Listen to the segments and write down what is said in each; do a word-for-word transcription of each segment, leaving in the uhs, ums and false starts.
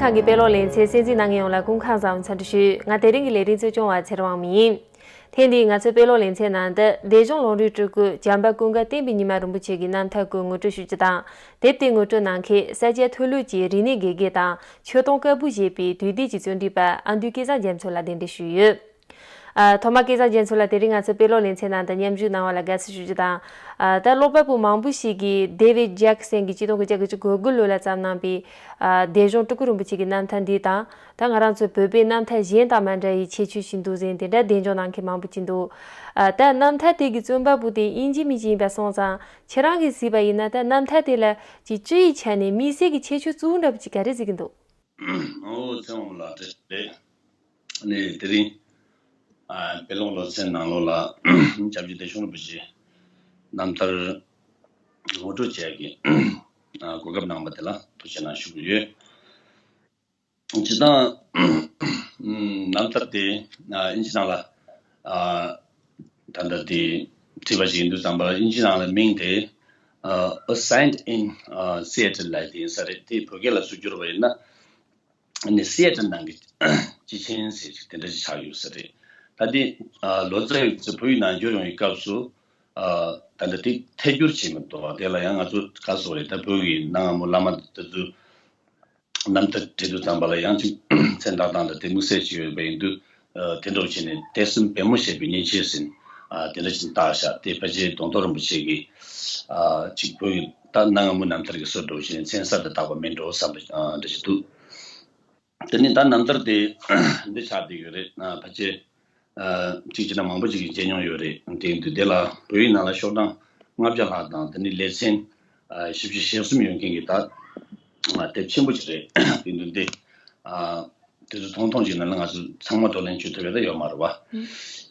ཁང་གི་དཔེ་ཀློག་ལེ་ཚན་གསན་གཟིགས་གནང་མཁན་ཡོངས་ལ་སྐུ་ཁམས་བཟང་འཚམས་འདྲི་ཞུ། ང་དེ་རིང་གི་ལས་རིམ་གཙོ་སྐྱོང་བ་ཚེ་རིང་དབང་མོ་ཡིན། ཐེངས་འདིའི་ང་ཚོའི་དཔེ་ཀློག་ལེ་ཚན་ནང་དུ་སྡེ་གཞུང་ལུང་རིགས་སྤྲུལ་སྐུ་བྱམས་པ་ཀུན་དགའ་བསྟན་པའི་ཉི་མ་རིན་པོ་ཆེ་གི་རྣམ་ཐར་སྐོར་ངོ་སྤྲོད་ཞུ་རྒྱུ་དང་། དེབ་དེ་ངོ་སྤྲོད་གནང་མཁན་ས་སྐྱ་མཐོ་ལྷོ་གི་རིག་གནས་དགེ་རྒན་དང་ཆོས་དོན་བཀའ་པོད་ཞེས་པའི་དུས་དེབ་ཀྱི་རྩོམ་སྒྲིག་པ་ཨ་འདུས་སྐལ་བཟང་རྒྱ་མཚོ་ལ་གདན་འདྲེན་ཞུས་ཡོད། ཨ། ཐོག་མར་སྐལ་བཟང་རྒྱ་མཚོ་ལགས་དེ་རིང་ང་ཚོའི་དཔེ་ཀློག་ལེ་ཚན་ནང་དུ་མཉམ་ཞུགས་གནང་བ་ལ་དགའ་བསུ་ཞུ་རྒྱུ་དང་། ཨ། ད་ཀློག་པ་པོ་མང་པོ་ཞིག་གིས་David Jackson གྱིས་ཆིག་སྟོང་དགུ་བརྒྱ་དགུ་བཅུ་གོ་དགུ་ལོ་ལ་བརྩམས་གནང་པའི། ཨ། སྡེ་གཞུང་སྤྲུལ་སྐུ་རིན་པོ་ཆེ་གི་རྣམ་ཐར་འདི་དང་། ད་ང་རང་ཚོའི་བོད་པའི་རྣམ་ཐར་གཞན་དང་མ་འདྲ་བའི་ཁྱད་ཆོས་ཤིག་འདུག་ཟེར་དེ་འདྲ་གདེང་འཇོག་གནང་མཁན་མང་པོ་ཅིག་འདུག་ཨ། ད་རྣམ་ཐར་དེ་གི་རྩོམ་པ་པོ་དེ་དབྱིན་ཇི་མི་ཅིག་ཡིན་པ་སོང་ཙང་ཁྱེད་རང་གིས་གཟིགས་པ་ཡིན་ན། ད་རྣམ་ཐར་དེ་ལ་ཅིག་སྤྱི་ཡི་ཆ་ནས་དམིགས་བསལ་གྱི་ཁྱད་ཆོས་གཙོ་བོ་འདྲ་པོ་ཅིག་ག་རེ་གཟིགས་ཀྱི་འདུག་ཨོ། ཚེ་དབང་ལགས་བཀྲ་ཤིས་བདེ་ལེགས། ཨ་ནི་དེ་རིང་ཨ་དཔེ་ཀློག་སློབ་ཚན་ནང་ལོགས་ལ་སྐྱབས་རྗེ་བདེ་སྐྱོང་རིན་པོ་ཆེའི་རྣམ་ཐར་ངོ་སྤྲོད་བྱེད་ཀྱི་ཨ་གོ་སྐབས་གནང་བ་དེ་ལ་ཐུགས་རྗེ་གནང་ཞུ་གི་ཡོད། སྤྱིར་བཏང་རྣམ་ཐར་དེ་ཨ་དབྱིན་ཇི་ནང་ལ་ཨ་ད་ལྟ་དེ་བྲིས་པ་ཞིག་ཡིན་དུས་ཙམ་པ་ལ་དབྱིན་ཇི་ནང་ལ་མིང་དེ་ཨ་A Saint in ཨ་Seattle ལབ་དེ་ཡིན་ས་རེད། དེ་བོད་སྐད་ལ་ཚུར་བསྒྱུར་བ་ཡིན་ན། ཨ་ནི་སི་ཨེ་ཊལ་ནང་གི་སྤྱི་ཆིངས་ཟེར་ཅིག་དེ་འདྲ་ཞིག་ཆགས་ཡོད་ས་རེད། ད་དེ་ཨ་ལོ་ཙཱ་བའི་ཚེ་བོད་ཡིག་ནང་བསྒྱུར་ཡོང་བའི་སྐབས་སུ་ཨ་ད་ལྟ་དེ་ཐད་སྒྱུར་བྱས་མི་འདུག་བ། དེ་ལ་ཡང་ང་ཚོ་ག་སོགས་རེད། ད་བོད་ཀྱི་གནའ་སྔ་མོ་བླ་མ་དེ་ཚོའི་རྣམ་ཐར་བྲིས་དུས་ཙམ་པ་ལ་ཡང་ཅིག་མཚན་བཏགས་སྟངས་དང་དེ་དམིགས་བསལ་ཅིག་ཡོད་པ་ཡིན་དུས། ཨ་དེ་འདྲ་བྱས་ནས་དད་སེམས་པད་མོ་བཞད་པའི་མཉེན་ཆས་ཟེར་ཨ་དེ་འདྲ་ཞིག་བཏགས་བཞག་དེ་ཕལ་ཆེར་གདོང་ཐོག་རིན་པོ་ཆེ་གི་ཨ་ཅིག་བོད་ཀྱི་ད་གནའ་སྔ་མོའི་རྣམ་ཐར་གྱི་སྲོལ་འདྲ་བོ་བྱས་ནས་མཚན་གསར་དུ་བཏགས་པ་མིན་འགྲོ་བསམ་པ་ཨ་འདྲ་ཞིག་འདུག་དེ་ནས་ད་རྣམ་ཐར་དེ་འདི་ཆགས་བསྡད་ཡོད་རེད། ཨ་ཕལ་ཆེར་ཨ་གཅིག་བྱས་ན་མང་པོ་ཅིག་གིས་མཇལ་མྱོང་ཡོད་རེད། དེ་ཡིན་དུས་དེ་ལ་བོད་ཡིག་ནང་ལ་ཤོག་གྲངས་ལྔ་བརྒྱ་ལྷག་དང་དེ་ནས་ལེ་ཚན་ཨ་བཞི་བཅུ་ཞེ་གསུམ་ཡོད་མཁན་གྱི་ད་ཨ་དེབ་ཆེན་པོ་ཅིག་རེད། དེ་ཡིན་དུས་འདི་ཨ་དེ་ཚོ་ཐུང་ཐུང་ཅིག་ནང་ལ་ང་ཚོ་ཚང་མ་བགྲོ་གླེང་བྱེད་ཐུབ་ཡ་ད་ཡོད་མ་རེད་བ།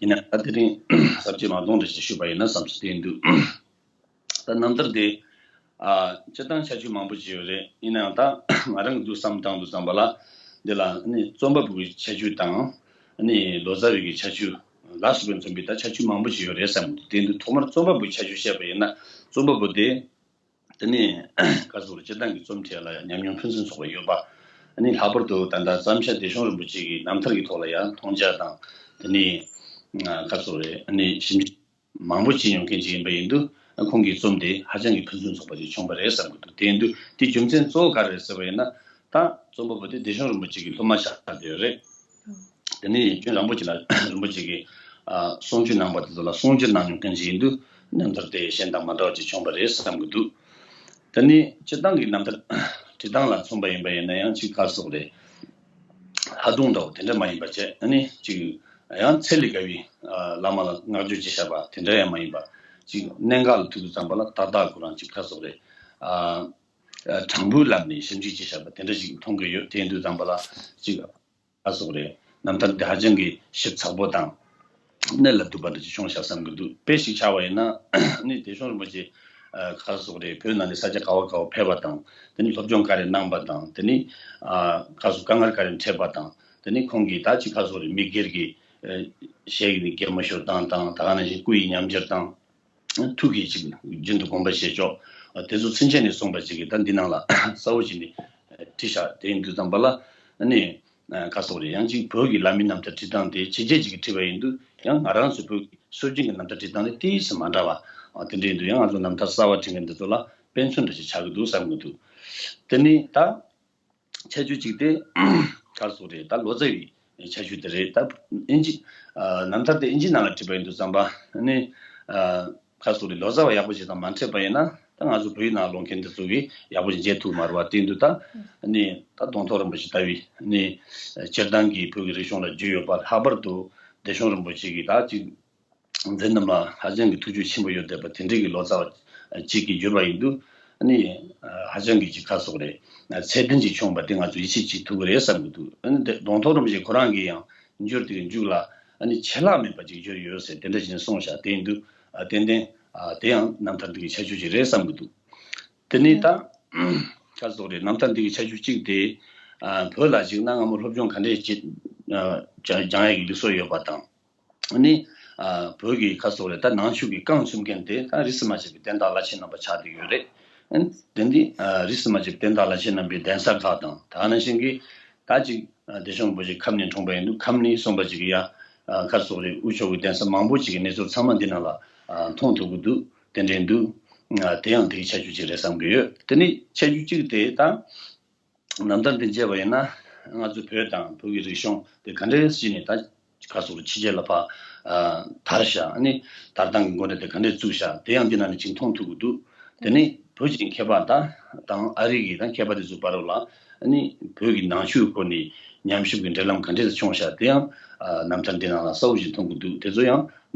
ཡིན་ན་ད་དེ་རིང་གཟབ་རྒྱས་མ་གཏོང་འདྲ་ཞིག་ཞུས་པ་ཡིན་ན་བསམ་སོང་། དེ་ཡིན་དུས། ད་རྣམ་ཐར་དེ་ཨ་སྤྱིར་བཏང་ཁྱད་ཆོས་མང་པོ་ཅིག་ཡོད་རེད། ཡིན་ནའང་ད་ང་རང་གིས་འདུག་བསམ་བཏང་དུས་ཙམ་པ་ལ་འདི་ལ་ནི་རྩོམ་པ་པོ་གི་ཁྱད་ཆོས་དང་ནི་ལོ་ཙཱ་བའི་གི་ཁྱད་ཆོས་ལ་སོགས་པས་མཚོན་པའི་ད་ཁྱད་ཆོས་མང་པོ་ཅིག་ཡོད་རེད་བསམ་གི་འདུག་དེ་འདུག་ཐོག་མར་རྩོམ་པ་པོའི་ཁྱད་ཆོས་བཤད་པ་ཡིན་ན་རྩོམ་པ་པོ་དེ་དེ་ནི་ག་ཟེར་དགོས་རེད། སྤྱིར་བཏང་གི་རྩོམ་འབྲི་ཡ་ལ་ཡང་ཉམས་མྱོང་ཕུན་སུམ་ཚོགས་པ་ཡོད་པ། ཨ་ནི་ལྷག་པར་དུ་ད་ལྟ་བརྩམས་བྱ་བདེ་སྐྱོང་རིན་པོ་ཆེ་གི་རྣམ་ཐར་གྱི་ཐོག་ལ་ཡང་མཐོང་རྒྱ་དང་དེ་ནི་ག་ཟེར་དགོས་རེད། ཨ་ནི་ཞིབ་འཇུག་མང་པོ་བྱས་ཡོང་མཁན་ཅིག་ཡིན་པ་ཡིན་དུས་ཁོང་གི་རྩོམ་དེ་ཧ་ཅང་གི་ཕུན་སུམ་ཚོགས་པ་ཅིག་བྱུང་བ་རེད་བསམ་གྱི་འདུག་དེ་ཡིན་དུས་དེ་རྒྱུ་མཚན་གཙོ་བོ་ག་རེ་རེད་ཟེར་བ་ཡིན་ན། ད་རྩོམ་པ་པོ་དེ་བདེ་སྐྱོང་རིན་པོ་ཆེ་གི་སློབ་མ་ཆགས་བསྡད་ཡོད་རེད། དེ་ནས་རྒྱུན་རིན་པོ་ཆེ་ལ་རིན་པོ་ཆེ་གིས་ཨ་གསུང་ཆོས་གནང་བ་དེ་ཚོ་ལ་གསུང་ཆོས་གནང་མྱོང་མཁན་ཅིག་ཡིན་དུས་རྣམ་ཐར་དེ་གཞན་དང་མ་འདྲ་བ་ཅིག་བྱུང་བ་རེད་བསམ་གྱི་འདུག་དེ་ནས་སྤྱིར་བཏང་གི་རྣམ་ཐར་བྲིས་སྟངས་ལ་མཚོན་པ་ཡིན་པ་ཡིན་ན་ཡང་ཅིག་ག་ཟེར་དགོས་རེད། ལྷ་སྒྲུང་འདྲ་བོ་དེ་འདྲ་མ་ཡིན་པ་བྱས། ཨ་ནི་ཅིག་ཡང་ཚད་ལས་བརྒལ་བའི་ཨ་བླ་མ་ལ་བསྔགས་བརྗོད་བྱེད་བཞག་པ་དེ་འདྲ་ཡང་མ་ཡིན་པ། ཅིག་གནད་འགག་ལ་ཐུག་དུས་ཙམ་པ་ལ་ཏག་ཏག་ཁོ་རང་ཅིག་ག་ཟེར་དགོས་རེད། ཨ་ཨ་དྲང་པོའི་ལམ་ནས་ཞིབ་འཇུག་བྱེད་བཞག་པ་དེ་འདྲ་ཞིག་མཐོང་གི་ཡོད། དེ་ཡིན་དུས་ཙམ་པ་ལ་ཅིག་ག་ཟེར་དགོས་རེད། རྣམ་ཐར་འདི་ཧ་ཅང་གི་ཞིབ་ཚགས་པོ་དང་གནད་ལ་འདུག་པ་འདྲ་ཅིག་བྱུང་བཞག་བསམ་གྱི་འདུག་དཔེ་ཞིག་ཆགས་པ་ཡིན་ན་ནི་བདེ་སྐྱོང་རིན་པོ་ཆེ་ཨ་ག་ཟེར་དགོས་རེད། བོད་ནང་ནས་ས་ཆ་ག་བ་ག་བ་ཕེབས་པ་དང་དེ་ནི་སློབ་སྦྱོང་ག་རེ་གནང་བ་དང་དེ་ནི་ཨ་ག་ཟེར་དཀའ་ངལ་ག་རེ་འཕྲད་པ་དང་དེ་ནི་ཁོང་གིས་ད་ཅིག་ག་ཟེར་དགོས་རེད། མི་སྒེར་གྱི་ཨ་ཞལ་གྱི་ནི་སྒྱེན་མོ་ཤོར་སྟངས་དང་ད་ག་ནང་བཞིན་སྐུ་ཡི་ཉམས་འགྱུར་དང་། ཐུགས་ཀྱིས་ཅིག་རྒྱུན་དུ་དགོངས་པ་བཞེས་ཕྱོགས་དེ་ཚོ་ཚུན་ཆད་ནས་གསུངས་པ་ཅིག་གིས་ད་འདི་ནང་ལ་གསལ་བོ་བྱས་ནས་བྲིས་བཞག་དེ་ཡིན་དུས་ཙམ་པ་ལ་ནི་ག་ཟེར་དགོས་རེད། ཡང་ཅིག་བོད་ཀྱི་བླ་མའི་རྣམ་ཐར་བྲིས་སྟངས་དེ་ཇེ་རྒྱས་ཅིག་གིས་བྲིས་པ་ཡིན་དུས་ཡང་ང་རང་ཚོའི་བོད་ཀྱི་སྲོལ་རྒྱུན་གྱི་རྣམ་ཐར་བྲིས་སྟངས་དེ་ཏོག་ཙམ་མ་འདྲ་བ་དེ་འདྲ་ཡིན་དུས་ཡང་ང་ཚོ་རྣམ་ཐར་གསར་བ་བྲིས་མཁན་འདི་ཚོ་ལ་དཔེ་མཚོན་འདྲ་ཞིག་ཆགས་ཀྱི་འདུག་བསམ་གྱི་འདུག་དེ་ནི་ད། ཁྱད་ཆོས་གཅིག་དེ་ག་རེ་ཟེར་དགོས་རེད། ད་ལོ་ཙཱ་བའི་ཁྱད་ཆོས་དེ་རེད། ད་དབྱིན་ཇི་ཨ་རྣམ་ཐར་དེ་དབྱིན་ཇི་ནང་ལ་བྲིས་པ་ཡིན་དུས་ཙམ་པ་ནི་ཨ་ག་རེ་ཟེར་དགོས་རེད། ལོ་ཙཱ་བ་ཡག་པོ་ཞིག་དང་མ་འཕྲད་པ་ཡིན་ན་ད་ང་ཚོ་བོད་ཡིག་ནང་ལོག་མཁན་དེ་ཚོ་གིས་ཡག་པོ་ཞིག་མཇལ་ཐུབ་མ་རེད་བ། དེ་ཡིན་དུས་ད་ནི་ད་གདོང་ཐོག་རིན་པོ་ཆེ་ལྟ་བུའི་ནི་སྤྱིར་བཏང་གི་བོད་ཀྱི་རིག་གཞུང་ལ་རྒྱུས་ཡོད་པ་ལྷག་པར་དུ་བདེ་སྐྱོང་རིན་པོ་ཆེ་གིས་ད་ཅིག་མཛད་རྣམ་ལ་ཧ་ཅང་གི་ཐུགས་རྒྱུས་ཆེན་པོ་ཡོད་བསྡད་པ་དེ་འདྲའི་གི་ལོ་ཙཱ་བ་གཅིག་གིས་བསྒྱུར་བ་ཡིན་དུས་ནི་ཧ་ཅང་གི་ཅིག་ག་རེ་ཟེར་དགོས་རེད། ཚད་ལྡན་ཅིག་བྱུང་བ་དེ་ང་ཚོ་ཡིད་ཆེས་བྱེད་ཐུབ་ཀྱི་རེད་བསམ་གྱི་འདུག་ཨ་ནི་དེ་གདོང་ཐོག་རིན་པོ་ཆེ་ཁོ་རང་གིས་ཡང་འགྱུར་དེ་གི་མཇུག་ལ་ཨ་ནི་ཆད་ལྷག་མེད་པ་ཅིག་བསྒྱུར་ཡོད་ཟེར་དེ་འདྲ་ཞིག་གསུངས་བཞག་དེ་ཡིན་དུས་ཨ་ཏན་ཏན་ཨ་དེ་ཡང་རྣམ་ཐར་འདི་གི་ཁྱད་ཆོས་ཅིག་རེད་བསམ་གྱི་འདུག་དེ་ནི་ད་ག་རེ་ཟེར་དགོས་རེད། རྣམ་ཐར་འདི་གི་ཁྱད་ཆོས་གཅིག་དེ་ཨ་བོད་ལ་གཅིག་གནའ་སྔ་མོ་སློབ་སྦྱོང་ག་འདྲས་བྱེད་ཨ་སྦྱང་ཡག་གི་ལུགས་སྲོལ་ཡོད་པ་དང་། ནི་ཨ་བོད་ཀྱི་ག་རེ་ཟེར་དགོས་རེད། ད་ནང་ཆོས་ཀྱི་རྐང་བཙུགས་མཁན་དེ་ད་རིས་སུ་མ་ཆད་པའི་བསྟན་བདག་བླ་ཆེན་རྣམ་པ་ཆགས་བསྡད་ཡོད་རེད། ཨ་ནི་དེ་འདི་ཨ་རིས་སུ་མ་ཆད་པའི་བསྟན་བདག་བླ་ཆེན་རྣམ་པའི་གདན་ས་ཁག་དང་ད་ག་ནང་བཞིན་གྱི་ ད་ཅིག་བདེ་སྐྱོང་རིན་པོ་ཆེ་ཁམས་ནས་འཁྲུངས་པ་ཡིན་འདུག་ཁམས་ནས་གསུངས་པ་ཅིག་ཡ། ཁ་སོགས་རེད། དབུས་ཕྱོགས་ཀྱི་གདན་ས་མང་པོ་ཅིག་གི་གནས་ཚུལ་ཚང་མ་འདི་ནང་ལ་མཐོང་ཐུབ་ཀྱི་འདུག་དེ་འདྲ་འདུག་དེ་ཡང་དེའི་ཁྱད་ཆོས་ཅིག་རེད་བསམ་གྱི་ཡོད། དེ་ནི་ཁྱད་ཆོས་གཅིག་དེ་ད། རྣམ་ཐར་འདི་མཇལ་བ་ཡིན་ན། ང་ཚོ་བོད་དང་བོད་ཀྱི་རིག་གཞུང་དེ་ག་འདྲས་ཕྱིན་ནས་ད་ཁ་སོགས་ཕྱི་རྒྱལ་ལ་ཕར་དར་བཞག་ཨ་ནི་དར་སྟངས་ཀྱི་འགོ་ཁྲིད་དེ་ག་འདྲས་བཙུགས་བཞག་དེ་ཡང་འདི་ནང་ནས་ཅིག་མཐོང་ཐུབ་ཀྱི་འདུག་དེ་ནི་བོད་ཀྱི་མཁས་པ་དང་དང་ཨ་རི་གི་དང་མཁས་པ་དེ་ཚོ་བར་ལ་ཨ་ནི་བོད་ཀྱི་ནང་ཆོས་སྐོར་ནས་ཉམས་ཞིབ་ཀྱི་འབྲེལ་ལམ་ག་འདྲས་བྱུང་བཞག་དེ་ཡང་རྣམ་ཐར་འདི་ནང་ལ་གསལ་བོ་ཞིག་མཐོང་གི་འདུག་དེ་ཚོ་ཡང་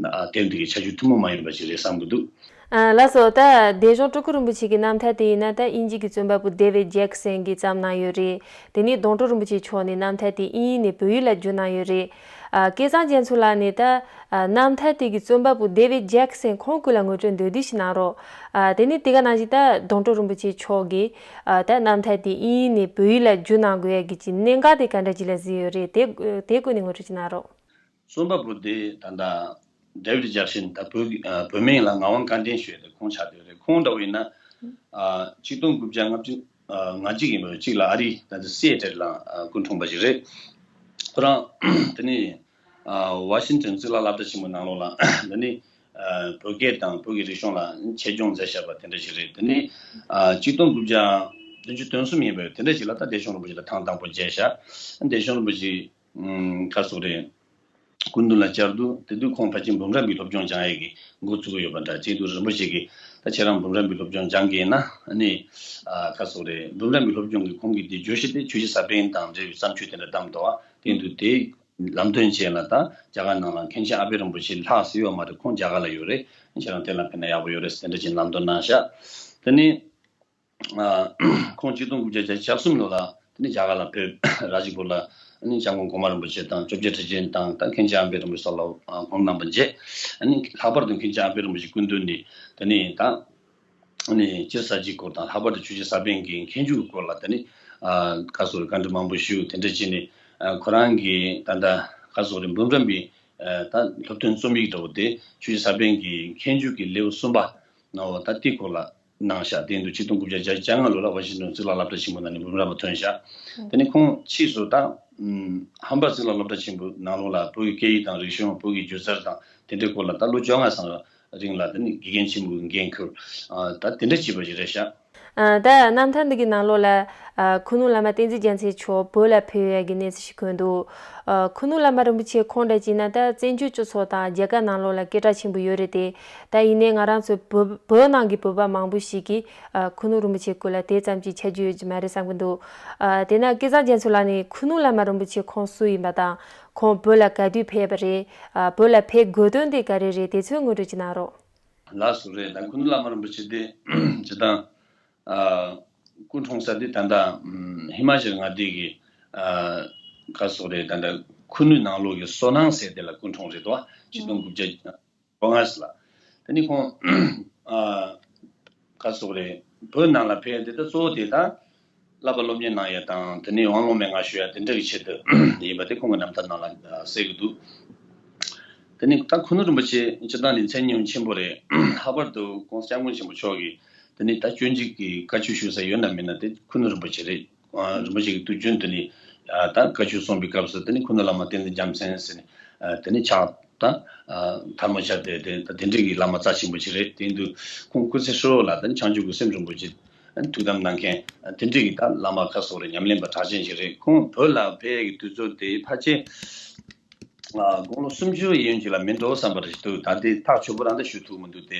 དེབ་འདི་གི་ཁྱད་ཆོས་ཐུན་མོང་མ་ཡིན་པ་ཞིག་རེད་བསམ་གྱི་འདུག་ཨ། ལགས་སོ། ད་གདན་གཞུང་སྤྲུལ་སྐུ་རིན་པོ་ཆེ་གི་རྣམ་ཐར་དེ་ཡིན་ན་ད་དབྱིན་ཇི་གི་རྩོམ་པ་པོ་ཌེ་ཝིཌ་ཇེག་སན་གྱིས་བརྩམས་གནང་ཡོད་རེད། དེ་ནས་གདུང་དྲུང་རིན་པོ་ཆེ་མཆོག་ནས་རྣམ་ཐར་དེ་དབྱིན་ཡིག་ནས་བོད་ཡིག་ལ་བསྒྱུར་གནང་ཡོད་རེད། ཨ། སྐལ་བཟང་རྒྱ་མཚོ་ལགས་ནས་ད་ཨ་རྣམ་ཐར་དེ་གི་རྩོམ་པ་པོ་ཌེ་ཝིཌ་ཇེག་སན་ཁོང་སྐོར་ལ་ངོ་སྤྲོད་མདོར་བསྡུས་ཤིག་གནང་རོགས། ཨ། དེ་ནས་དེ་ག་ནང་བཞིན་ད་གདུང་དྲུང་རིན་པོ་ཆེ་མཆོག་གིས་ཨ་ད་རྣམ་ཐར་དེ་དབྱིན་ཡིག་ནས་བོད་ཡིག་ལ་བསྒྱུར་གནང་དགོས་ཡ་གི་ཅིག་གནད་འགག་དེ་ག་འདྲ་ཅིག་ལ་གཟིགས་ཡོད་རེད། དེ་དེ་སྐོར་ནས་ངོ་སྤྲོད་ཅིག་གནང་རོགས། རྩོམ་པ་པོ་དེ་ད་ལྟ་ཌེ་ཝིཌ་ཇེག་སན། ད་བོད་ཀྱི་ཨ་བོད་མིང་ལ་ངག་དབང་བཀའ་དྲིན་ཞུ་ཡ་དེ་ཁོང་ཆགས་བསྡད་རེད། ཁོང་འདྲ་བོ་ཡིན་ན་ཨ་ཆིག་སྟོང་དགུ་བརྒྱ་ལྔ་བཅུ་ང་གཅིག་ཡིན་པ་གཅིག་ལ་ཨ་རི་ད་ལྟ་སི་ཨེ་ཊལ་ལ་ཨ་སྐུ་འཁྲུངས་པ་ཞིག་རེད། ཁོ་རང་དེ་ནས་ཨ་ཝ་ཤིང་ཊོན་གཙུག་ལག་སློབ་གྲྭ་ཆེན་མོ་ནང་ལོགས་ལ་དེ་ནས་ཨ་བོད་སྐད་དང་བོད་ཀྱི་རིག་གཞུང་ལ་ཆེད་སྦྱོང་མཛད་བཞག་པ་དེ་འདྲ་ཞིག་རེད། དེ་ནས་ཨ་ཆིག་སྟོང་དགུ་བརྒྱ་བདུན་ཅུ་དོན་གསུམ་ཡིན་པ་དེ་འདྲ་ཞིག་ལ་ད་བདེ་སྐྱོང་རིན་པོ་ཆེ་ལ་ཐེངས་དང་པོ་མཇལ་བཞག་བདེ་སྐྱོང་རིན་པོ་ཆེ་ཨ་ག་སོགས་རེད། སྐུ་མདུན་ལ་བཅར་དུས་དེ་དུས་ཁོང་ཕལ་ཆེར་འབུམ་རམས་པའི་སློབ་སྦྱོང་སྦྱང་ཡས་ཀྱི་འགོ་བཙུགས་ཡོད་པ་འདྲ། བྱས་དུས་རིན་པོ་ཆེ་གིས་ད་ཁྱེད་རང་འབུམ་རམས་པའི་སློབ་སྦྱོང་སྦྱང་གི་ཡིན་ན་ཨ་ནི་ཨ་ག་སོགས་རེད། འབུམ་རམས་པའི་སློབ་སྦྱོང་གི་ཁོང་གི་དེ་བརྗོད་གཞི་དེ་ཆོས་རྗེ་ས་པཎ་དང་འབྲེལ་བའི་བརྩམས་ཆོས་དེ་འདྲ་བདམས་འདུག་བ། དེ་དུས་དེའི་ལམ་སྟོན་བྱས་ལ་ད་རྒྱ་གར་ནང་ལ་མཁན་ཆེན་ཨ་པད་རིན་པོ་ཆེ་ལྷག་ཟེར་ཡོད་མ་རེད། ཁོང་རྒྱ་གར་ལ་ཡོད་རེད། ཁྱེད་རང་དེ་ལ་ཕེབས་ན་ཡག་པོ་ཡོད་རེད་ཟེར་དེ་འདྲ་ཅིག་ལམ་སྟོན་གནང་བཞག་དེ་ནི། ཁོང་ཆིག་སྟོང་དགུ་བརྒྱ་བརྒྱད་ཅུ་གྱ་གསུམ་ལོ་ལ་དེ་ནས་རྒྱ་གར་ལ་བོད་ར་ཇི་པུར་ལ་ཨ་ནི་སྐྱབས་མགོན་གོང་མ་རིན་པོ་ཆེ་དང་བཅོ་བརྒྱད་ཁྲི་ཆེན་དང་ད་མཁན་ཆེན་ཨ་པད་རིན་པོ་ཆེ་སོགས་ལ་སྒོམ་གནང་པ་མཇལ། ཨ་ནི་ལྷག་པར་དུ་མཁན་ཆེན་ཨ་པད་རིན་པོ་ཆེའི་སྐུ་མདུན་ནས་དེ་ནས་ད་ཨ་ནི་སྤྱིར་ས་སྐྱའི་སྐོར་དང་ལྷག་པར་དུ་ཆོས་རྗེ་ས་པཎ་གྱི་མཁས་འཇུག་གི་སྐོར་ལ་དེ་ནས་ཨ་ག་སོགས་རེད། བཀའ་འདྲི་མང་པོ་ཞུས། དེ་འདྲ་བྱས་ནས་ཨ་ཁོ་རང་གིས་ད་ལྟ་ག་སོགས་རེད། འབུམ་རམས་པའི་ཨ་ད་སློབ་ཐོན་རྩོམ་ཡིག་འདྲ་བོ་དེ་ཆོས་རྗེ་ས་པཎ་གྱི་མཁས་འཇུག་གི་ལེའུ་གསུམ་པ་ནང་བ་ད་དེའི་སྐོར་ལ། གནང་བཞག་དེ་འདུག་ཆིག་སྟོང་དགུ་བརྒྱ་བརྒྱད་ཅུ་གྱ་ལྔ་ལོ་ལ་ཝ་ཤིང་ཊོན་གཙུག་ལག་སློབ་གྲྭ་ཆེན་མོ་ནང་ནས་འབུམ་རམས་པ་ཐོན་བཞག་དེ་ནས་ཁོང་ཕྱིས་སུ་ད་ཧམ་པ་གཙུག་ལག་སློབ་གྲྭ་ཆེན་པོའི་ནང་ལོགས་ལ་བོད་ཀྱི་སྐད་ཡིག་དང་རིག་གཞུང་། བོད་ཀྱི་སྒྱུ་རྩལ་དང་དེ་འདྲའི་སྐོར་ལ་ད་ལོ་བཅོ་ལྔ་ཙམ་རིང་ལ་དེ་ནས་དགེ་རྒན་ཆེན་མོའི་འགན་འཁུར། ད་དེ་འདྲ་བྱས་པ་ཞིག་རེད་བཞག་ཨ། ད་རྣམ་ཐར་འདི་གི་ནང་ལོགས་ལ། ཨ། ཁུ་ནུ་བླ་མ་བསྟན་འཛིན་རྒྱ་མཚོ་མཆོག་བོད་ལ་ཕེབས་ཡས་ཀྱི་གནས་ཚུལ་ཞིག་འཁོད་འདུག་ཨ། ཁུ་ནུ་བླ་མ་རིན་པོ་ཆེ་ཁོང་འདྲ་བྱས་ན་ད་བཙན་བྱོལ་སྤྱི་ཚོགས་དང་རྒྱལ་ཁབ་ནང་ལོགས་ལ་སྐད་གྲགས་ཆེན་པོ་ཡོད་རེད་དེ། ད་ཡིན་ནའི་ང་རང་ཚོ་བོད་བོད་ནང་གི་བོད་པ་མང་པོ་ཞིག་གིས། ཨ། ཁུ་ནུ་རིན་པོ་ཆེའི་སྐོར་ལ་དེ་ཙམ་གྱི་ཆ་རྒྱུས་ཡོད་ཀྱི་མ་རེད་བསམ་གྱི་འདུག་ཨ། དེས་ན་སྐལ་བཟང་རྒྱ་མཚོ་ལགས་ནས་ཁུ་ནུ་བླ་མ་རིན་པོ་ཆེ་ཁོང་སུ་ཡིན་པ་དང་། ཁོང་བོད་ལ་ག་དུས་ཕེབས་པ་རེད། ཨ། བོད་ལ་ཕེབས་དགོས་དོན་དེ་ག་རེ་རེད། དེ་ཚོའི་ངོ་སྤྲོད་ཅིག་གནང་རོགས། ལགས་སོ། རེད། ད་ཁུ་ནུ་བླ་མ་རིན་པོ་ཆེ་དེ་སྤྱིར་བཏང་། ཨ། སྐུ་འཁྲུངས་ས་དེ་ད་ལྟ་ཧི་མ་ཅལ་མངའ་སྡེ་གི། ཨ། ག་སོགས་རེད། ད་ལྟ་ཁུ་ནུ་ནང་ལོགས་ཀྱི་སོ་ནང་ཟེར་དེ་ལ་སྐུ་འཁྲུངས་རེད་དོ། ཆིག་སྟོང་དགུ་བརྒྱ་གོ་ལྔ་ལ། དེ་ནི་ཁོང་། ཨ། ག་སོགས་རེད། བོད་ནང་ལ་ཕེབས་དེ་ད་གཙོ་བོ་དེ་ད། བསླབ་པ་སློབ་གཉེར་གནང་ཡ་དང་། དེ་ནས་དབང་ལུང་མན་ངག་ཞུ་ཡ་དེ་འདྲ་གི་ཆེད་དུ་ཡིན་པ་དེ་ཁོང་གི་རྣམ་ཐར་ནང་ལ་གསལ་གི་འདུག་དེ་ནས་ད་ཁུ་ནུ་རིན་པོ་ཆེ་སྤྱིར་བཏང་ནས་མཚན་སྙན་ཆེན་པོ་རེད། ལྷག་པར་དུ་ཁོང་སྐྱབས་མགོན་ཆེན་པོ་མཆོག་གིས་དེ་ནས་ད་སྤྱོད་འཇུག་གི་བཀའ་ཆོས་ཞུ་ས་ཡོད་ན་མེད་ན་དེ་ཁུ་ནུ་རིན་པོ་ཆེ་རེད། རིན་པོ་ཆེ་གི་དུས་རྒྱུན་དུ་ནི་ད་བཀའ་ཆོས་གསུངས་པའི་སྐབས་སུ་དེ་ནི་ཁུ་ནུ་བླ་མ་བསྟན་འཛིན་རྒྱལ་མཚན་ཟེར་ནས་དེ་ནི་ཕྱག་ད་ཐལ་མོ་སྦྱར་ཏེ་དེ་དེ་འདྲའི་གི་བླ་མ་རྩ་ཆེན་པོ་ཞིག་རེད། དེ་ཡིན་དུས་ཁོང་སྐུ་ཚེ་ཧྲིལ་བོ་ལ་དེ་ནི་བྱང་ཆུབ་ཀྱི་སེམས་རིན་པོ་ཆེ་ཐུགས་དམ་གནང་མཁན་དེ་འདྲའི་གི་ད་བླ་མ་ཁ་སོགས་རེ་ཉམས་ལེན་པ་གྲགས་ཅན་ཞིག་རེད། ཁོང་བོད་ལ་ཕེབས་ཡས་ཀྱི་དུས་ཚོད་དེ་ཕལ་ཆེར་དགུང་ལོ་སུམ་ཅུ་ཡན་ཆད་ལ་མིན་འགྲོ་བསམ་པ་རེད་འདུག་ད་དེ་ཐག་ཆོད་པོ་རང་ད་ཞུ་ཐུབ་མི་འདུག་དེ་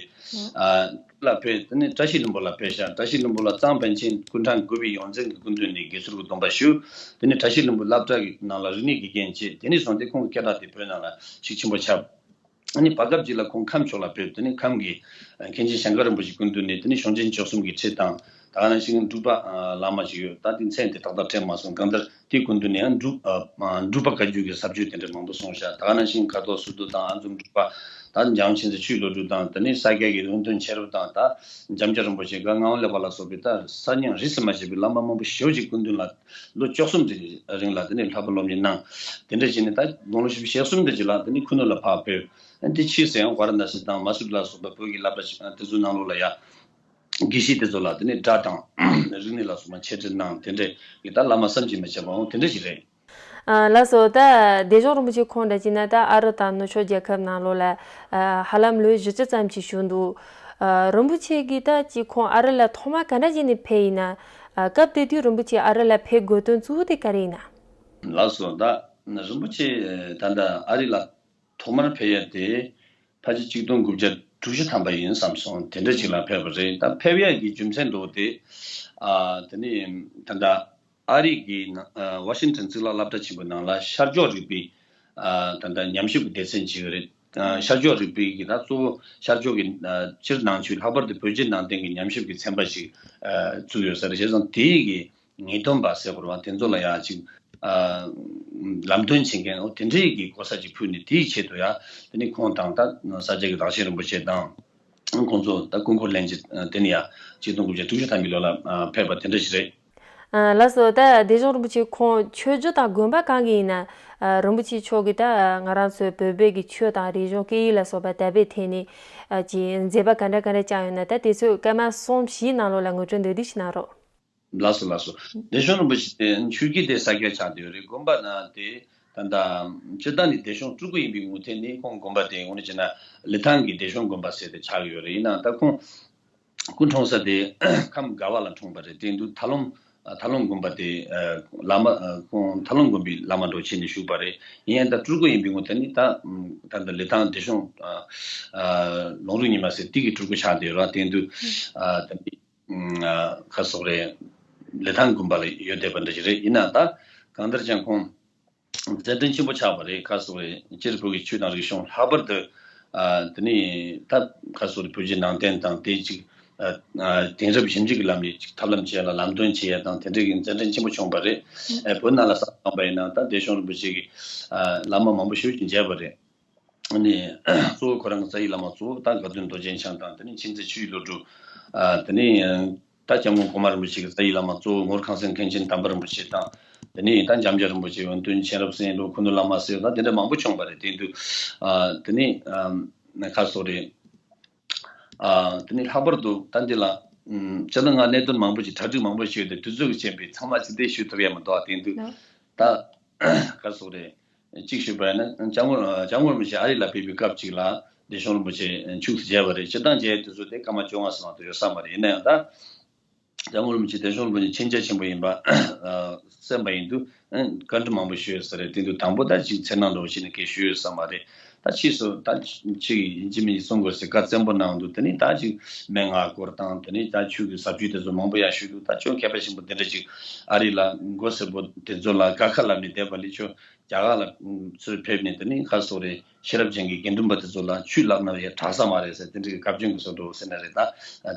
ལ་ཕེབས། དེ་ནས་བཀྲ་ཤིས་ལྷུན་པོ་ལ་ཕེབས་ཤག་བཀྲ་ཤིས་ལྷུན་པོ་ལ་གཙང་པཎ་ཆེན་སྐུ་ཕྲེང་དགུ་པའི་ཡོངས་འཛིན་གྱི་སྐུ་མདུན་ནས་དགེ་ཚུལ་གྱི་སྡོམ་པ་ཞུ། དེ་ནས་བཀྲ་ཤིས་ལྷུན་པོ་སློབ་གྲྭ་གི་ནང་ལ་རིག་གནས་དགེ་རྒན་བྱས། དེ་ནས་བཟུང་སྟེ་ཁོང་གི་སྐད་གྲགས་དེ་བོད་ནང་ལ་ཤུགས་ཆེན་པོ་ཁྱབ། ཨ་ནི་བར་སྐབས་ཅིག་ལ་ཁོང་ཁམས་ཕྱོགས་ལ་ཕེབས། དེ་ནས་ཁམས་ཀྱི་མཁན་ཆེན་ཞང་ཀར་རིན་པོ་ཆེའི་སྐུ་མདུན་ནས་དེ་ནས་གཞུང་ཆེན་བཅུ་གསུམ་གྱི་ཁྲིད་དང་། ད་ག་ནང་བཞིན་འབྲུག་པ་བླ་མ་ཞིག་ཡོད། ད་དེ་མཚན་དེ་ཏག་ཏག་དྲན་མ་སོང་། གང་ལྟར་དེའི་སྐུ་མདུན་ནས་ཡང་འབྲུག་ཨ་འབྲུག་པ་བཀའ་བརྒྱུད་ཀྱི་ཟབ་ཆོས་དེ་འདྲ་མང་པོ་གསུངས་ཤག་ད་ག་ནང་བཞིན་ཁ་དོག་སོར་གདུགས་དང་། ཨ་འཛོམས་འབྲུག་པ། ད་འཇམ་དབྱངས་མཁྱེན་བརྩེ་ཆོས་ཀྱི་བློ་གྲོས་དང་། དེ་ནས་ས་སྐྱ་གི་ཡོན་ཏན་ཆེ་རབ་དང་། ད་འཇམ་དབྱངས་རིན་པོ་ཆེ་ག་ངག་དབང་ལེགས་པ་ལ་སོགས་པའི་ད་གསར་རྙིང་རིས་སུ་མ་ཆད་པའི་བླ་མ་མང་པོ་ཞེ་པོ་ཅིག་སྐུ་མདུན་ལ་ལོ་བཅུ་གསུམ་གྱི་རིང་ལ་དེ་ནས་བསླབ་པ་སློབ་གཉེར་གནང་། དེ་འདྲ་བྱས་ནས་ད་དགུང་ལོ་བཞི་བཅུ་ཞེ་གསུམ་དེ་ཅིག་ལ་དེ་ནས་ཁུ་ནུ་ལ་ཕར་ཕེབས། དེ་ཕྱིས་སུ་ཡང་ཝཱ་ར་ཎ་སི་དང་མ་སུ་རི་ལ་སོགས་པའི་བོད་ཀྱི་སློབ་གྲྭ་དེ་ཚོའི་ནང་ལོགས་ལ་ཡ། དགེ་བཤེས་དེ་ཚོ་ལ་དེ་ནས་སྒྲ་དང་རིག་གནས་ལ་སོགས་པ་འཆད་ཁྲིད་གནང་། དེ་འདྲའི་གི་ད་བླ་མ་བསམ་གྱིས་མི་ཁྱབ་པ་འོང་དེ་འདྲ་ཞིག་རེད། ཨ་ལགས་སོ། ད་བདེ་སྐྱོང་རིན་པོ་ཆེ་ཁོང་འདྲ་བྱས་ན་ད་ཨ་རི་དང་ནུབ་ཕྱོགས་རྒྱལ་ཁབ་ནང་ལོགས་ལ་ཨ་ཧ་ལམ་ལོ་བཞི་བཅུ་ཙམ་ཅིག་བཞུགས་འདུག་ཨ་རིན་པོ་ཆེ་གིས་ད་ཅིག་ཁོང་ཨ་རི་ལ་ཐོག་མ་ག་འདྲ་བྱས་ནས་ཕེབས་ཡིན་ན། ཨ་སྐབས་དེ་དུས་རིན་པོ་ཆེ་ཨ་རི་ལ་ཕེབས་དགོས་དོན་གཙོ་བོ་དེ་ག་རེ་ཡིན་ན། ལགས་སོ། ད་རིན་པོ་ཆེ་ད་ལྟ་ཨ་རི་ལ་ཐོག་མར་ཕེབས་ཡ་དེ་ཕལ་ཆེར་ཆིག་སྟོང་དགུ་བརྒྱ་དྲུག་ཅུ་ཐམ་པ་ཡིན་བསམ་སོང་། དེ་འདྲ་ཅིག་ལ་ཕེབས་པ་རེད། ད་ཕེབས་ཡ་གི་རྒྱུ་མཚན་འདྲ་བོ་དེ་ཨ་དེ་ནི་ད་ལྟ་ཨ་རི་གི་ནང་ཨ་ཝ་ཤིང་ཊོན་གཙུག་ལག་སློབ་གྲྭ་ཆེན་པོའི་ནང་ལ་ཤར་ཕྱོགས་རིག་པའི་ཨ་ད་ལྟ་ཉམས་ཞིབ་ཀྱི་སྡེ་ཚན་ཅིག་ཡོད་རེད། ཨ་ཤར་ཕྱོགས་རིག་པའི་གི་ད་གཙོ་བོ་ཤར་ཕྱོགས་ཀྱི་ཨ་སྤྱིར་ནང་ཆོས་ལྷག་པར་དུ་བོད་བརྒྱུད་ནང་བསྟན་གྱི་ཉམས་ཞིབ་ཀྱི་ཚན་པ་ཞིག་ཨ་བཙུགས་ཡོད་ས་རེད། བྱས་ཙང་དེའི་གི་ངེས་སྟོན་པ་ཟེར་དགོས་རེད་བ། དེ་ཚོ་ལ་ཡ་ཅིག་ཨ་ལམ་སྟོན་བྱེད་མཁན་འོ་དེ་འདྲའི་གི་གོ་ས་ཅིག་ཕུལ་ནས་དེའི་ཆེད་དུ་ཡ་དེ་ནི་ཁོང་དང་ད་ས་སྐྱ་གི་བདག་ཆེན་རིན་པོ་ཆེ་དང་ཁོང་ཚོ་ད་སྐུ་འཁོར་ལྷན་རྒྱས་ཨ་དེ་ནི་ཡ་ཆིག་སྟོང་དགུ་བརྒྱ་དྲུག་ཅུ་ཐམ་པའི་ལོ་ལ་ཨ་ཕེབས་པ་དེ་འདྲ་ཞིག་རེད། ཨ་ལགས་སོ། ད་བདེ་སྐྱོང་རིན་པོ་ཆེ་ཁོང་ཆོས་བརྒྱུད་དང་དགོན་པ་གང་གི་ཡིན་ན་ཨ་རིན་པོ་ཆེ་མཆོག་གིས་ད་ང་རང་ཚོའི་བོད་པའི་གི་ཆོས་དང་རིག་གཞུང་སྐད་ཡིག་ལ་སོགས་པ་དར་སྤེལ་ཐད་ནས་ཨ་ཅིག་མཛད་པ་ག་འདྲ་ག་འདྲ་བསྐྱངས་ཡོད་ན་ད་དེ་ཚོའི་སྐར་མ་གསུམ་བཞིའི་ནང་ལོགས་ལ་ངོ་སྤྲོད་མདོར་བསྡུས་ཤིག་གནང་རོགས། ལགས་སོ་ལགས་སོ། བདེ་སྐྱོང་རིན་པོ་ཆེ་དེ་ཆོས་བརྒྱུད་དེ་ས་སྐྱ་ཆགས་བསྡད་ཡོད་རེད། དགོན་པ་ན་དེ་ད་ལྟ་སྤྱིར་བཏང་ནི་བདེ་སྐྱོང་སྤྲུལ་སྐུ་ཡིན་པའི་ངོས་ཐད་ནས་ཁོང་དགོན་པ་དེ་དངོས་གནས་བྱས་ན་ལི་ཐང་གི་བདེ་སྐྱོང་དགོན་པ་ཟེར་ཏེ་ཆགས་ཡོད་རེད། ཡིན་ནའང་ད་ཁོང་སྐུ་འཁྲུངས་ས་དེ་ཁམས་དགའ་བ་ལ་འཁྲུངས་པ་རེད། དེ་དུས་ཐར་ལུང་ཐར་ལུང་དགོན་པ་དེ་བླ་མ་ཁོང་ཐར་ལུང་དགོན་པའི་བླ་མ་འདྲ་བྱས་ནས་བཞུགས་པ་རེད། ཡིན་ཡང་ད་སྤྲུལ་སྐུ་ཡིན་པའི་ངོས་ཐད་ནས་ད་ད་ལྟ་ལི་ཐང་བདེ་སྐྱོང་ལུང་རིགས་ཉི་མ་ཟེར་དེ་གི་སྤྲུལ་སྐུ་ཆགས་བསྡད་ཡོད་རེད། དེ་དུས་ད་ཁ་སོག་རེད། ལི་ཐང་དགོན་པ་ལ་ཡོད་བསྡད་པ་འདྲ་ཞིག་རེད། ཡིན་ན་ད་གང་ལྟར་ཀྱང་ཁོང་མཛད་འཕྲིན་ཆེན་པོ་ཆགས་པ་རེད། ཁ་སོག་རེད། སྤྱིར་བོད་ཀྱི་ཆོས་དང་རིག་གཞུང་ལྷག་པར་དུ་ཨ་དེ་ནས་ད་ཁ་སོག་རེད། བོད་ཀྱི་ནང་བསྟན་དང་དེ་གཅིག་ཨ་ཨ་དེང་རབས་ཞིབ་འཇུག་གི་ལམ་ནས་ཅིག་ཐབས་ལམ་བྱས་ལ་ལམ་སྟོན་བྱས་ཡ་དང་དེ་འདྲའི་གི་མཛད་འཕྲིན་ཆེན་པོ་བྱུང་བ་རེད། ཨ་བོད་ནང་ལ་བསམ་བློ་བཏང་པ་ཡིན་ན་ད་བདེ་སྐྱོང་རིན་པོ་ཆེ་གི་ཨ་བླ་མ་མང་པོ་ཞེ་པོ་ཅིག་མཇལ་བ་རེད། ཨ་ནི་གཙོ་བོ་ཁོ་རང་གི་རྩ་བའི་བླ་མ་གཙོ་བོ་ད་དགའ་སྟོན་རྡོ་རྗེ་འཆང་དང་དེ་ནས་མཁྱེན་བརྩེ་ཆོས་ཀྱི་བློ་གྲོས། ཨ་དེ་ནས་ད་སྐྱབས་མགོན་གོང་མ་རིན་པོ་ཆེ་གི་རྩ་བའི་བླ་མ་གཙོ་བོ་ངོར་ཁང་སེང་མཁན་ཆེན་དམ་པ་རིན་པོ་ཆེ་དང་། དེ་ནས་ད་འཇམ་དབྱངས་རིན་པོ་ཆེ་ཡོན་ཏན་མཁྱེན་རབ་གསན་ལོ་ཁུ་ནུ་བླ་མ་ཟེར་ད་དེ་འདྲ་མང་པོ་བྱུང་བ་རེད། དེ་དུས་ཨ་དེ་ནས་ཨ་ཁ་སོག་རེད། ཨ་དེ་ནས་ལྷག་པར་དུ་ད་འདི་ལ་ཨམ་ཅི་ལ་ང་གནད་དོན་མང་པོ་ཞིག་གྲ་སྒྲིག་མང་པོ་ཞིག་ཡོད་དེ་དུས་ཚོད་ཀྱི་རྐྱེན་པས་ཚང་མ་ཅི་བདེ་ཞུ་ཐུབ་ཡ་མི་འདུག་ཨ་དེ་དུས་ད་ཁ་སོག་རེད། གཅིག་ཞུས་པ་ཡིན་ན་སྐྱབས་མགོན་སྐྱབས་མགོན་རིན་པོ་ཆེ་ཨ་རི་ལ་ཕེབས་པའི་སྐབས་ཅིག་ལ་བདེ་སྐྱོང་རིན་པོ་ཆེ་ཁྱུག་ཙམ་མཇལ་བ་རེད། སྤྱིར་བཏང་མཇལ་དུས་ཚོད་དེ་སྐར་མ་བཅོ་ལྔ་ཙམ་མ་གཏོགས་ཡོད་ས་མ་རེད། ཡིན་ན་ཡང་ད་སྐྱབས་མགོན་རིན་པོ་ཆེ་བདེ་སྐྱོང་རིན་པོ་ཆེ་མཁྱེན་རྒྱ་ཆེན་པོ་ཡིན་པ་གསན་པ་ཡིན་དུས་བཀའ་འདྲི་མང་པོ་ཞུས་ཡོད་ས་རེད། དེ་དུས་དང་པོ་ད་ཅིག་འཚེར་སྣང་འདྲ་བོ་བྱས་ནས་སྐད་ཞུས་ཡོད་ས་མ་རེད། ད་ཕྱིས་སུ་ད་ཅིག་ཡིན་གཅིག་མིན་གཅིག་གསུང་དགོས་ཟེར་བཀའ་བཙན་པོ་གནང་འདུག་དེ་ནས་ད་ཅིག་མན་ངག་སྐོར་དང་དེ་ནས་ད་ཆོས་ཀྱི་ཟབ་ཆོས་དེ་ཚོ་མང་པོ་ཡང་ཞུས་འདུག་ད་ཁྱོད་མཁས་པ་ཆེན་པོ་དེ་འདྲ་ཅིག་ཨ་རི་ལ་མགོ་སེར་པོ་དེ་ཚོ་ལ་དགའ་ཁ་ལབ་ནས་བསྡད་པ་ལས་ཁྱོད་རྒྱ་གར་ལ་ཚུར་ཕེབས་ནས་དེ་ནས་ཁ་སོག་རེད། ཤེས་རབ་ཅན་གྱི་དགེ་འདུན་པ་དེ་ཚོ་ལ་ཆོས་བསླབ་ན་ཡང་དྲག་ས་མ་རེད་ཟེར་དེ་འདྲ་གི་བཀའ་བཀྱོན་གྱི་བཟོ་འདྲ་ཟེར་ན་རེད། ད་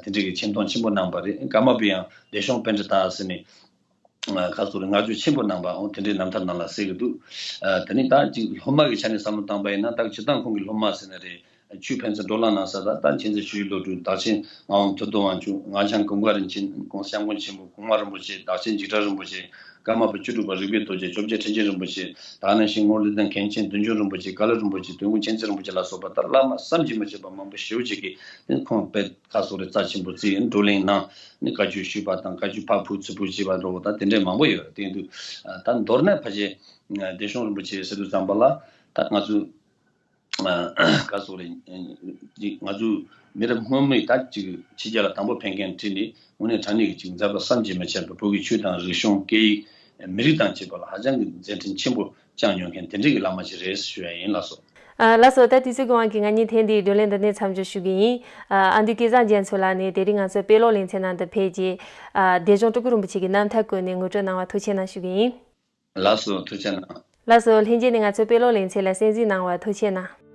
དེ་འདྲ་གི་མཆན་གཏོང་ཆེན་པོ་གནང་པ་རེད། ཀརྨ་པས་ཡང་བདེ་སྐྱོང་པཎྜི་ཏ་ཟེར་ནས་ཁ་སོག་རེད། བསྔགས་བརྗོད་ཆེན་པོ་གནང་པ་འོང་དེ་འདྲའི་རྣམ་ཐར་ནང་ལ་གསལ་གི་འདུག་དེ་ནས་ད་ཅིག་སློབ་མ་གི་ཆ་ནས་བསམ་བློ་བཏང་པ་ཡིན་ན་ད་སྤྱིར་བཏང་ཁོང་གི་སློབ་མ་ཟེར་ན་རེད། ཆོས་ཕན་ཚུན་བགྲོ་གླེང་གནང་ས་ད་ད་མཁྱེན་བརྩེ་ཆོས་ཀྱི་བློ་གྲོས་བདག་ཆེན་ངག་དབང་ཐུབ་བསྟན་དབང་ཕྱུག་སྔགས་འཆང་ཀུན་དགའ་རིན་ཆེན་༸གོང་ས་༸སྐྱབས་མགོན་ཆེན་པོ་གོང་མ་རིན་པོ་ཆེ་བདག་ཆེན་འཇིགས་བྲལ་རིན་པོ་ཆེ་ཀརྨ་པ་བཅུ་དྲུག་པ་རིག་པའི་རྡོ་རྗེ་བཅོ་བརྒྱད་ཁྲི་ཆེན་རིན་པོ་ཆེ་དག་སྣང་ཞིང་ངོར་ལུས་ལྡན་མཁན་ཆེན་བདུད་འཇོམས་རིན་པོ་ཆེ་ཀ་ལི་རིན་པོ་ཆེ་དོན་ཀུན་མཁྱེན་བརྩེ་རིན་པོ་ཆེ་ལ་སོགས་པ་ད་བླ་མ་བསམ་གྱིས་མི་ཁྱབ་པ་མང་པོ་ཞེ་པོ་ཅིག་གིས་ཁོང་དཔེ་ཁ་སོག་རེད་རྩ་ཆེན་པོ་བརྩིས་བགྲོ་གླེང་གནང་ནས་བཀའ་ཆོས་ཞུས་པ་དང་བཀའ་ཆོས་ཕར་ཕུལ་ཚུར་ཕུལ་བྱས་པ་འདྲ་བོ་ད་དེ་འདྲས་མང་པོ་ཡོད་རེད། དེ་དུས་ད་མདོར་ན་ཕལ་ཆེར་བདེ་སྐྱོང་རིན་པོ་ཆེ་ཟེར་དུས་ཙམ་པ་ལ་ད་ང་ཚོ། ཨ་ག་སོག་རེད། ཅིག་ང་ཚོ་མི་རབས་སྔོན་མའི་ད་ཅིག་ཕྱི་རྒྱལ་ལ་དང་པོ་ཕེབས་མཁན་ཁྲིད་ནས་དངོས་གནས་དྲང་གནས་ཀྱི་ཅིག་མཛད་པ་བསམ་གྱིས་མི་ཁྱབ་པའི་བོད་ཀྱི་ཆོས་དང་རིག་གཞུང་སྐད་ཡིག་མི་རིགས་དང་བཅས་པ་ལ་ཧ་ཅང་གི་མཛད་འཕྲིན་ཆེན་པོ་བསྐྱངས་མྱོང་མཁན་དེ་འདྲའི་གི་བླ་མ་ཞིག་རེད་ཞུ་ཡ་ཡིན། ལགས་སོ། ཨ་ལགས་སོ། ད་དུས་ཚོད་ཀྱི་དབང་གིས་ང་གཉིས་ཐེངས་འདིའི་བགྲོ་གླེང་འདི་ནས་མཚམས་འཇོག་ཞུ་གི་ཡིན། ཨ་ཨ་འདུས་སྐལ་བཟང་རྒྱ་མཚོ་ལགས་ནས་དེ་རིང་ང་ཚོའི་དཔེ་ཀློག་ལེ་ཚན་ནང་དུ་ཕེབས་རྗེས་ཨ་བདེ་སྐྱོང་སྤྲུལ་སྐུ་རིན་པོ་ཆེ་གི་རྣམ་ཐར་བཀོད་ནས་ངོ་སྤྲོད་གནང་བར་ཐུགས་རྗེ་གནང་ཞུ་གི་ཡིན། ལགས་སོ། ཐུགས་རྗེ་གནང་། ལགས་སོ། ལྷན་རྒྱས་ནས་ང་ཚོའི་དཔེ་ཀློག་ལེ་ཚན་ལ་གསན་གཟིགས་གནང་བར་ཐུགས་རྗེ་གནང་།